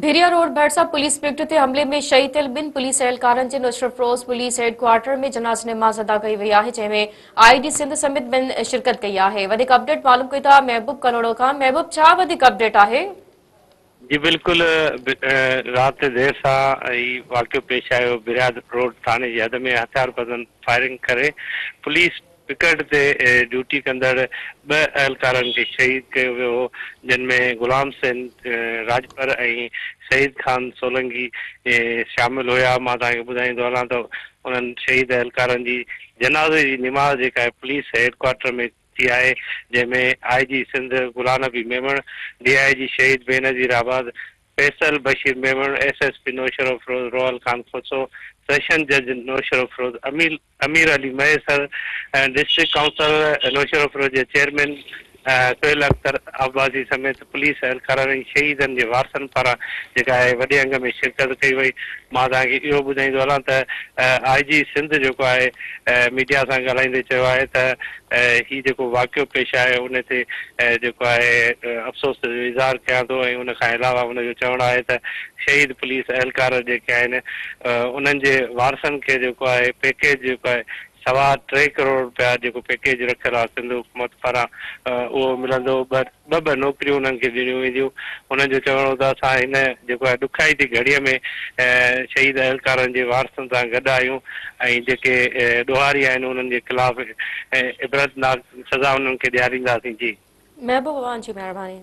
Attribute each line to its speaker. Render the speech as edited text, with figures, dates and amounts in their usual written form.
Speaker 1: ڀريا road ڀرسان police picket تي حملي ۾ شهيد ٿيل ٻن پوليس اهلڪارن جي نوشهروفيروز پوليس هيڊ ڪوارٽر ۾ جنازي نماز ادا ڪئي وئي آهي، جنهن ۾ آء جي سنڌ سميت ٻين شرڪت ڪئي آهي. وڌيڪ اپڊيٽ معلوم ڪيون ٿا محبوب ڪلهوڙو کان. محبوب ڇا وڌيڪ اپڊيٽ آهي؟
Speaker 2: جي بلڪل رات دير سان هي واقعو پيش آيو، ڀريا روڊ ٿاڻي جي حد ۾ هٿياربندن فائرنگ ڪري پوليس پڪٽ تي ڊيوٽي ڪندڙ ٻه اهلڪارن کي شهيد ڪيو ويو هو، جن ۾ غلام حسين راڄپر ۽ سعيد خان سولنگي شامل هيا. مان توهان کي ٻڌائيندو هلان ته انهن شهيد اهلڪارن جي جنازي جي نماز جيڪا آهي پوليس هيڊ ڪوارٽر ۾ ٿي آهي، جنهن ۾ آء جي سنڌ غلام نبي ميمڻ، ڊي I جي شهيد بينظير آباد Faisal Bashir Memon, S S P Naushahro Feroze Rohal Khan Khoso, session جج نوشهروفيروز امير علي مهيسر، ڊسٽرڪٽ ڪائونسل نوشهروفيروز جي چيئرمين سهيل اختر عباسي سميت پوليس اهلڪارن ۽ شهيدن جي وارثن پاران جيڪا آهي وڏي انگ ۾ شرڪت ڪئي وئي. مان توهان کي اهو ٻڌائيندو هلان ته آء جي سنڌ جيڪو آهي ميڊيا سان ڳالهائيندي چيو آهي ته هي جيڪو واقعو پيش آيو ان تي جيڪو آهي افسوس جو اظهار ڪيان ٿو ۽ ان کان علاوه ان جو چوڻ آهي ته شهيد پوليس اهلڪار جيڪي آهن انهن جي وارثن کي جيڪو آهي پيڪيج جيڪو آهي سوا ٽي ڪروڙ رپيا جيڪو پيڪيج رکيل آهي سنڌ حڪومت پاران اهو ملندو، ٻه ٻه نوڪريون انهن کي ڏنيون وينديون. انهن جو چوڻ هو ته اسان هن جيڪو آهي ڏکائتي گهڙيء ۾ شهيد اهلڪارن جي وارثن سان گڏ آهيون ۽ جيڪي ڏوهاري آهن انهن جي خلاف عبرتناڪ سزا انهن کي ڏيارينداسين. جي.
Speaker 1: محبوب اوهان جي مهرباني.